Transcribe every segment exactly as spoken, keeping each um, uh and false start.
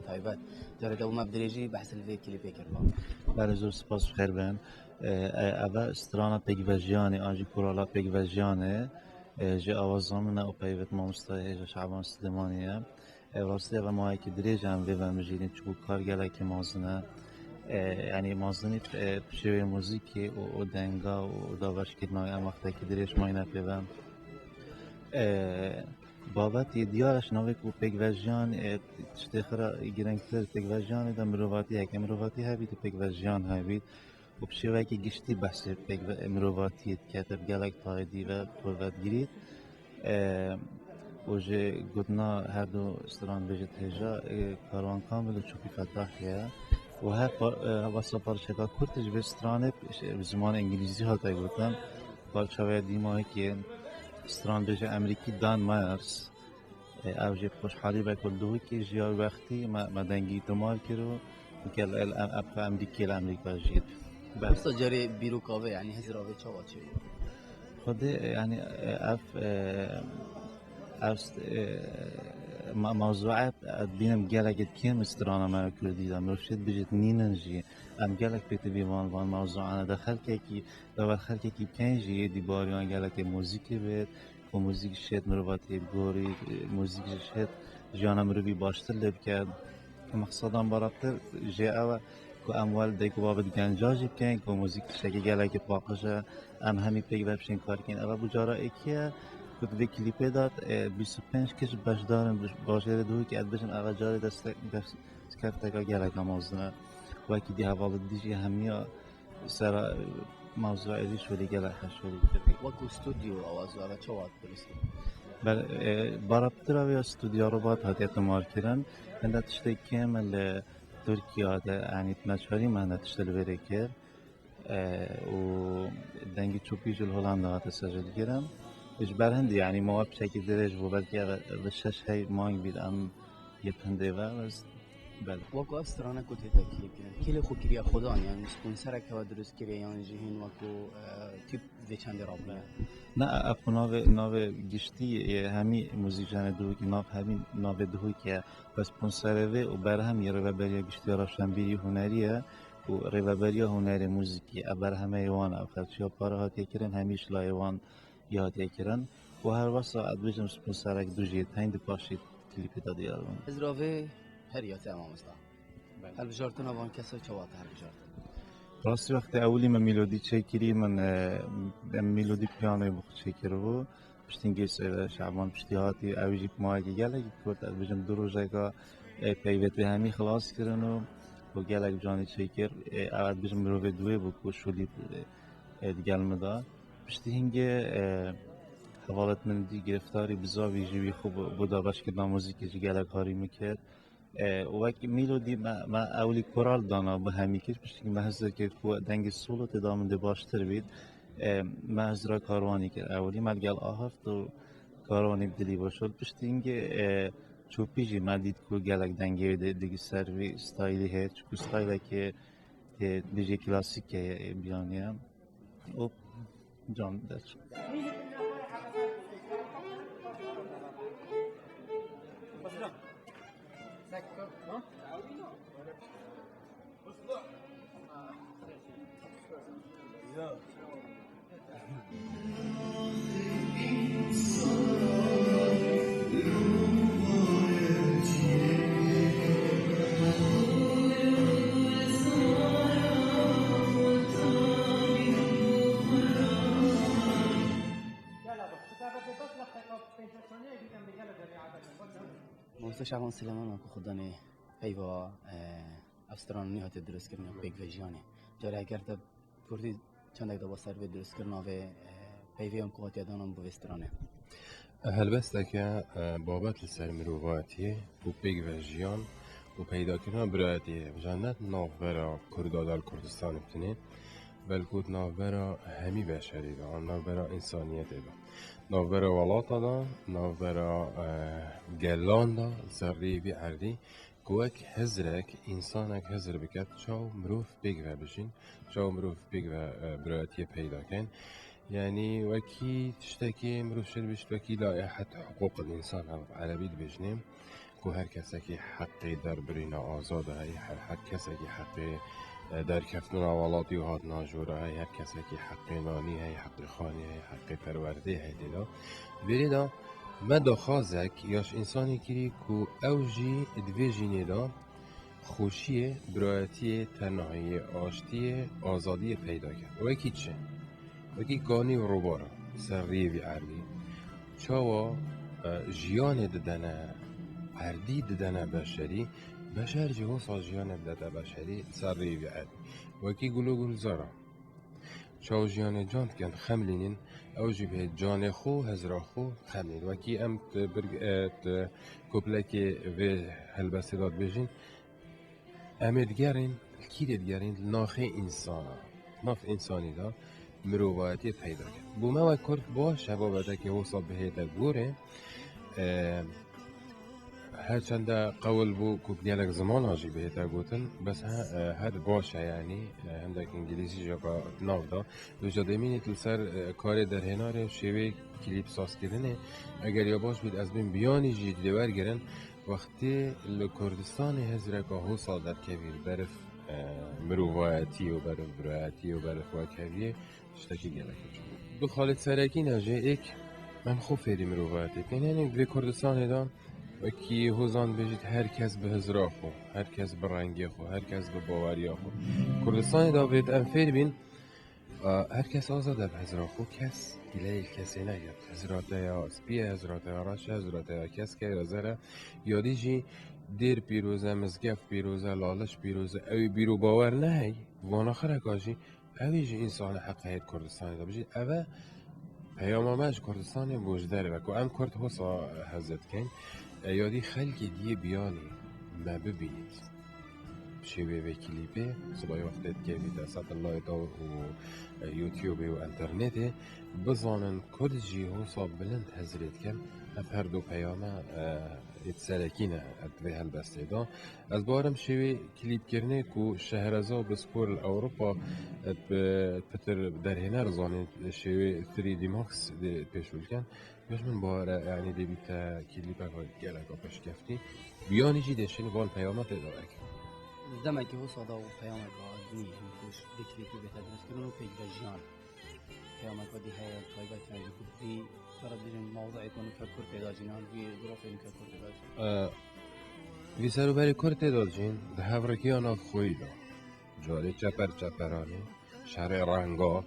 Taybet. Carê de bû me bi dirêjî behs li vê klîpê kir. Belê, zor spas, bi xêr bin. E, e, eve strana Pêkvejiyanê an jî korala Pêkvejiyanê, e, ji awaza min e û peyvêt mamostayê hêja Şaban Silêmanî ye. E, rastî eve mayekî dirêj em vê ve mijîlîn, çiku kar gelekî mazin e. E, yanî mazin e, e, şêwê muzîkê û, û denga û dabeşkirina em wextekî dirêj mayne pê ve. E, Babetê diyar e, ji navê ku Pêkvejiyan, e, tiştê xira girîngtir Pêkvejiyanê de mirovatî heke. Mirovatî hebît û Pêkvejiyan hebît û bi şêweyekî giştî behsê pêkve-, mirovatiyê dike, te bi gelek tayê dî ve xwe vedigirît. E, û ji gotina her du stranbêjê hêja, e, Karwan Kamil û Çopî Fetah ye. Û her par-, e, wesa parçeka kurt ji vê stranê, e, bi zimanê îngilîzî hate gotin. Parça wê dî ma yekê stranbêje Emerîkî Dan Myers. E, ew jî bi xweşhalî ve ku duhokê ji ya wextî me, me dengî tomar kir û gel el em, em, em dî kê li Emerîka jî. Belê. Wisa carê bîroka ve, yanî hizra ve çawa çêbû? Xwedê, e, yanî, e, ev, e, ev st-, e, ma-, mewzûe, e, dibînim gelek di kêm strana me ya kurdî de. Mirov şêt bijêt nînin jî. Em gelek pê tevî van, van mewzûana de xelkekî, li ber xelkekî keng jî yê dîbariyan gelekê muzîkê bêt, ku muzîk şêt mirovatiyê bigorî, muzîk jî şêt jiyana mirovî baştir lê bike. Mexsedan baraptir jê ew e ku em wel dayik û bavê di genca jî bikein ku muzîk tiştekî gelekî paqij e, em hemî pêk ve bişên kar bikin. Ev e bû cara êkê ye ku di vê klîpê de, e, bîst û pênc kişt beşdar in, bajêrê Duhokê, ez dibêjim ev e carê destek-, destkefteka gelek mezin e. Wekî dî hevalê dî jî hemiya sera mewzûa êdî şolî gelek heşolî. Wekî stûdyo awaza ve çawa dirust? Belê, e, baraptira vê ya stûdyo Robat hatiye tomarkirin. Hinde tiştê kêm li Tirkiye de, yanî neçarî me hinde tiştê li vêrê kir. E, û dengê Çopî jî li Holanda hate sejilkirin. Ji ber hindî, yanî mawa piçekî dirêj bû, belkî ev, ev şeş heyv mang bît em yê hindê ve, bes, belê. Wekî ev strana ku tê teklîf kirin, kê li xwe kiriye xwedan, yan sponserek hewe dirust kiriye, yan jî hîn wekî, e, tîp vê çendê rabûye? Ne, ev ku navê, navê giştî yê hemî muzîkjenê Duhokê, nav hemî navê Duhokê ye. Bes sponserê vê û berhem yê Rêveberiya Giştî ya Rewşenbîrî Hunerî ye û Rêveberiya Hunerê Muzîkî, ev berhemeyê wan e, ev xerçiya para hatiye kirin, hemî ji layê wan yê hatiye kirin. Û her wesa ez dibêjim sponserek du jî yê teyn di paşê klîpê de diyar bûn. Hizra vê her ya te mamosta. Belê. Hilbijartina van keso çawa te hilbijartin? Rastî wextê ewilî me melodî çêkirî, min, e, em melodî piyanoyê bi xwe çêkiribû. Piştî hingê Seyda Şaban piştî hatî, ew jî bi mayekî gelekî kurt, ez dibêjim du rojeka, e, peyvê tê hemî xilas kirin û, û gelek canî çêkir. E, ew ez dibêjim mirovê duwê bû ku şolî, e, e, digel min de. Piştî hingê, e, hevalêt min dî giriftarî bizavî jî wî xwe bo, bo dabeşkirina muzîkê jî gelek harî min kir. E, wek melodî me, me ewlî koral dana bi hemî kir, piştî me hizir kir ku dengê solo tê da min dê baştir bît. E, me hizra karwanî kir ewlî, me digel ahift û karwanî bi dilî boşand. Piştî hingê, e, Çopî jî me dît ku gelek dengê wê dê, dê ser vî staylî heye, çiku staylekê, e, bijê klasîk heye, e, biyaniye. Hop, can dest. Mamoste Şaban Silêman, wekî xwedanê peyva, e, ev strana nû hatiye dirustkirin ya Pêkvejiyanê. Carê eger te kurdî çendek de ba ser vê dirustkirina vê, e, peyvê yan ku hatiye danan bo vê stranê. Helbestek e, e, babet li ser mirovatiyê û pêkvejiyan û peydakirina birayetiyê heye. Bijane ne di navbera Kurda de li Kurdistanê bi tenê, belkû di navbera hemî beşerî de, an navbera însaniyetê de, navbera welata de, navbera, e, gelan de, li ser rêyê vî erdî, ku wek hizrek, însanek hizr bike, çaw mirov pêk ve bijîn, çaw mirov pêk ve, e, birayetiyê peyda ken. Yanî wekî tiştekî mirov şêr bişt, wekî layehet huqûqil însan, ev erebî dibêjinê. ku her kesekî heqê derbirîna azad heye, her, her kesekî heqê, e, derkeftina welatî û hatina jora heye, her kesekî heqê nanî heye, heqê xanî heye, heqê perwerdê heye tê de. Vêrê de me daxwazek ya ji însanê kirî ku ew jî di vê jînê de xweşiyê, birayetiyê, tenahiyê, aştiyê, azadiyê peyda ket. Wekî çi? Wekî kanî û robara ser riyê vî erdî. Çawa, e, jiyanê didene erdî, didene beşerî, beşer jî hosa jiyanê didete beşerî ser riyê vî erdî. Wekî gul û gulzara. Çawa jiyanê can dikin, dixemlînin, ew jî bihê canê xwe, hezra xwe dixemlînin. Wekî em di bir, e, di koplekê vê helbestê de dibêjin, Em ê digerîn, li kî dê digerîn? Li naxê însana, nav însanî de mirovayetiyê peyda kir. Bo me wek Kurd baş e, babetekê wisa bihête gorê. E, her çende qewil bû ku gelek zimana jî bihête gotin, bes he, e, her baş e, yanî, e, hindek îngilîzî jî ka nav da. Vêca demînê tu li ser, e, karê derhênarê û şêwê klîp sazkirinê, eger ya baş bît, ez bêm biyanî jî dê wergirin. Wextê li Kurdistanê hizreka hosa derkevî li ber, e, mirovayetî û ber birayetî û ber wekheviyê tiştekî gelek biçûk. Du xalê serekî ne jê êk em xwe fêrî mirovayetê bikin. Yanî vê Kurdistanê de wekî hozan bêjît her kes bi hizra xwe, her kes bi rengê xwe, her kes bi baweriya xwe. Kurdistanê de vêt em fêr bîn, A, her kes azad e bi hizra xwe, kes gileyê kesê neke. Hizra te ya spî ye, hizra te ya reş e, hizra te ya kesk e, ya zer e. Ya dî jî dêr pîroz e, mizgeft pîroz e, laliş pîroz e. Ew ê bîr û bawer nehey, vana xireka jî, ew ê jî însanê heq heye di Kurdistanê de bijî. Ev e peyama me ji Kurdistanê bo ji derve, ku em Kurd hosa heze dikeyn. E, ya dî xelkê diyê biyanî me bibînît. Şêwê vê klîpê, sibayê wextê dikevîte satellayta û, e, YouTubeê û internetê, bizanin Kurd jî hosa bilind hezrê dikin, ev her du peyame, e, êt serekî ne di vê helbestê de. Ez bawerim şêwê klîpkirinê ku Şehreza bi spor li Ewropa, e, bi pitir derhêner zanîn şêwê three D Max dê pêşû dikin. Ji min bawer e, yanî dê bîte klîpeka geleka pêşkeftî. Biyanî jî dê şênî van peyama tê de veke. Demekî hosa da û peyameka dinî hîn xweş vê klîpê bête dirustkirin û pêk ve jiyan. Peyameka dî heye taybet yani kurdî, cara dibêjin mewduê ku nûke kurd tê de jîn, yan vî zirafê nûke kurd tê de jîn. E, vî serûberê kurd tê de jîn, di hevrikiya navxweyî de. Carê çeper çeperanê. Şerê renga,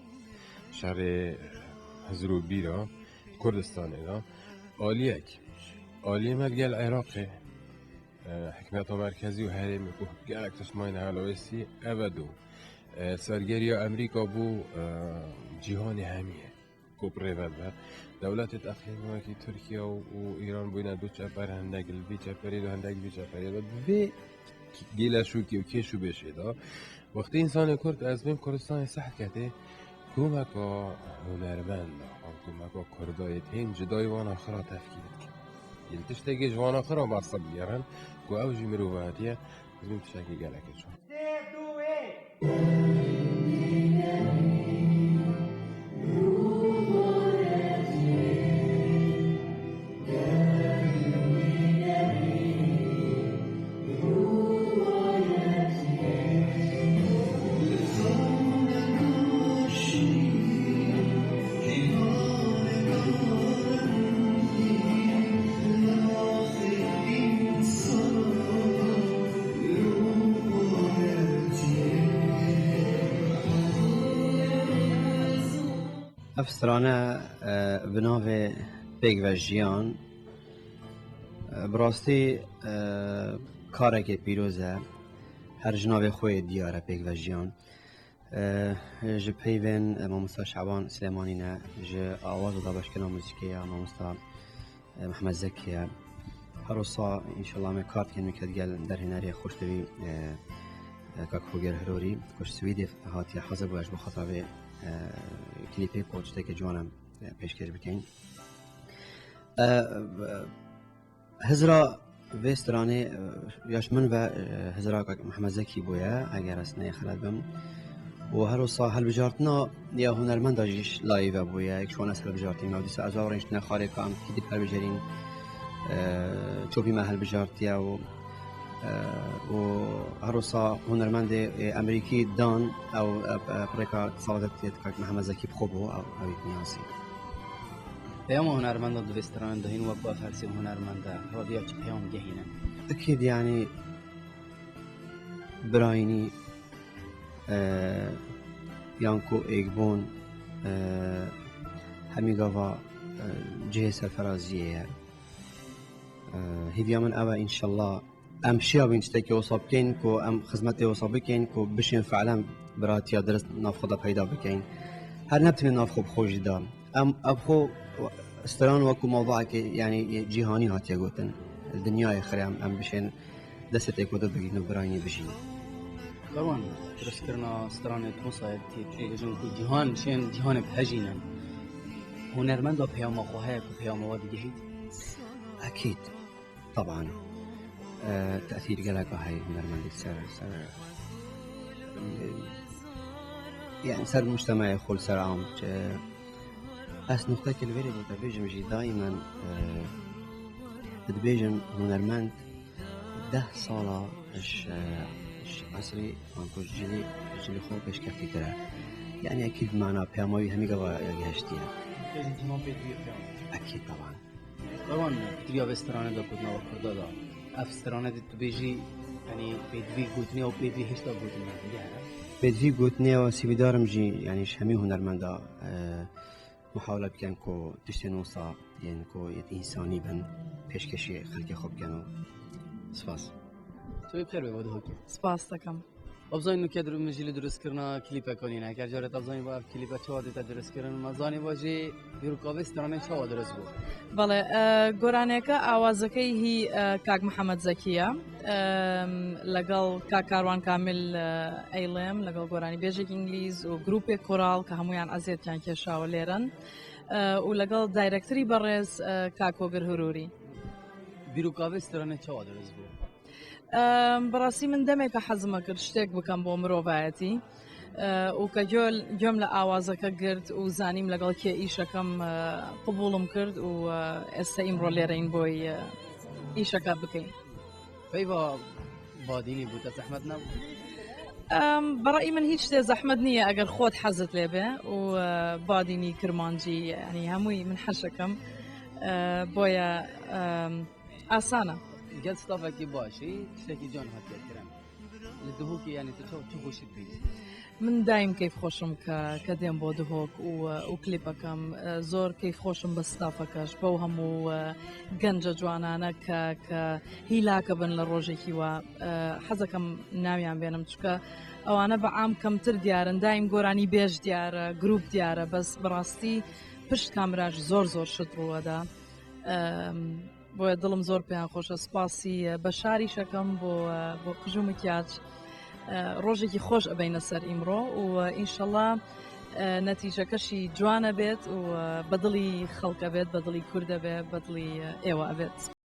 şerê hizr û bîra Kurdistanê de aliyek. Aliyê me digel Iraqê, e, hikmeta merkezî û herêmê ku gelek tişt mayne helawêstî, ev e du. E, sergeriya Amerîka bû, e, cîhanê hemî ye. Ku bi rê ve dibe. Dewletê di eqlîmê wekî Tirkiye û, û Îran bûyne du çeper, hindek li vî çeperê de, hindek li vî çeperê de. Bi vê gêleşûkê û kêş û bêşê de, wextê însanê Kurd ez bên Kurdistanê seh diketê, komeka hunermend, an komeka Kurdayê tên cida yê wana xira tevkî dike. Yê li tiştekê ji wana xira behsa bigerin, ku ew jî mirovahetiye, ez bên tiştekî gelekê çû. Ev strane, e, bi navê Pêk ve jiyan, e, bi rastî, e, karekê pîroz e. Her ji navê xwe yê diyar e Pêk ve jiyan. E, ji peyvên, e, mamosta Şaban Silêmanî ne, ji awaza dabeşkirina muzîkê ya mamosta e, Mehmet Zekî ye. Her wisa înşallah em ê kar dikin, min ket gel derhênerê xweştevî, e, e, Kak Hoger Hirorî, ku ji Swîdê hatiye hazir bû, ez ji bo xata vê, e, klîpê ku tiştekê ciwan em, e, pêşkêş bikin. E, e, hizra vê stranê, e, ya ji min ve, e, hizra Kak Mehmet Zekî bûye, eger ez neyê xelet bim. Û her wisa hilbijartina ya hunermenda jî ji layê ve bûye, yek ji wan ez hilbijartî me. Dîsa ez û ew rêniştine xarê ka em kî dî hilbijarîn. e, çopî me hilbijartiye û, e, û her wisa hunermendê, e, Amerîkî Dan, ew, e, e, pirêka salata kak Mehmed Zekî bi xwe bû, ew, ew yek niyazî. Peyama hunermenda di vê stranê de hîn wek ev her sê hunermend e, radiya çi peyam gehînin? Ekîd, yanî birayînî, e, yan ku êkbûn, e, hemî gava, e, cihê serferaziyê ye. E, hêviya min ew e, înşallah em şiyabîn tiştekî wisa bikeyn ku em xizmetê wisa bikeyn ku bişên fiilen biratiya dirist nav xwe de peyda bikeyn. Her ne tenê nav xwe bi xwe jî de. Em, ev xwe stran wekû mewduekê, yanî cîhanî hatiye gotin. Li dinyayê xirê em, em bişên destê têkoda bigrin û birayînê bijîn. Karwan, pirsgirina stranê Tunsa ye, tê bêjin ku cîhan, şên cîhanê bihejînin. Hunermenda peyama xwe heye ku peyama we digihît? Ekîd. Taban. E, tesîr gelek heye hunermendê ser, ser, e, yani ser mujtemeyê xwe, li ser am. Çi, ez nuqtekê li vêrê bû te bêjim jî, daimen, e, dibêjin hunermend deh sala ji, ji esrî, anku ji cilî, ji cilî xwe pêşkeftîtir e. Yani ekîd mana peyama wî hemî gava ya gihiştiye. Bêjin cîhan pêdivî peyama. Ekîd, taban. Karwan, pitiriya vê stranê de gotina we kurda da. Ev stranê de tu bêjî, yani pêdivî gotinê û pêdivî hişta gotinê heye? Pêdivî gotinê û sîvîdarim jî, yani ji hemî hunermenda, e, muhawele bikin ku tiştên wisa yên ku yê însanî bin pêşkêşî xelkê xwe bikin û spas. Tu yê bi xêr be, bo Dihokê. Spas dikim. Abzanî nuke dur-, min jî li durustkirina klîpeka nîne. Eger caret abzanî bo ev klîpe çawa dîte durustkirin, me zanî bo jî bîroka vê stranê çawa dirust bû? Belê, e, goraneke awazekey hî, e, kak Mihemed Zekî ye. E, legal kak Karwan Kamil, e, Eylem, legal goranîbêjek îngilîz û grûpê koral ke hemûyan eziyetiyan kêşawe lêrin. E, û legal dayrektorî berêz, e, kak Ogir Hurûrî. Bîroka vê stranê çawa dirust bû? Em, bi rastî min demeke hezime kir ştêk bikim bo mirovayetî. E, û ke gol, gom li awazeke girt û zanîm legal kê îşekem, e, qibûlim kir û, e, ez te îmro lêreyîn boy, e, îşeke bikeyn. Peyva badînî bû te zehmet nebû? Em, bi ra'yî min hîç tê zehmet niye eger xwet hezit lê be û, e, badînî kirmancî, yani hemûyî min heşekem. E, boye, em, Asana. Gel stafekî baş î, tiştekî can hatiye kirin. Li Dihokê, yani tu çaw, çi xweşik bî? Min daîm keyf xweşim ke, ke dêm bo Dihok û, û klîpekem. E, zor keyf xweşim bi stafeke ji bo hemû, e, gence ciwanane ke, ke hîlake bin li rojekî we. E, hezekem nawiyan bênim, çunke ewane bi am kemtir diyar in. Daîm goranîbêj diyar e, grûp diyar e, bes bi rastî pişt kamera jî zor zor şit rû we da. Em, Boye dilim zor pêyan xweş e. Spasî, e, Beşar îşekem bo, e, bo qij û mikyac. E, rojekî xweş ebeyne ser îmro û, e, înşallah, e, netîceke jî ciwan ebêt û, e, bedilî xelk ebêt, bedilî kurd ebê, bedilî, e, êwa ebêt.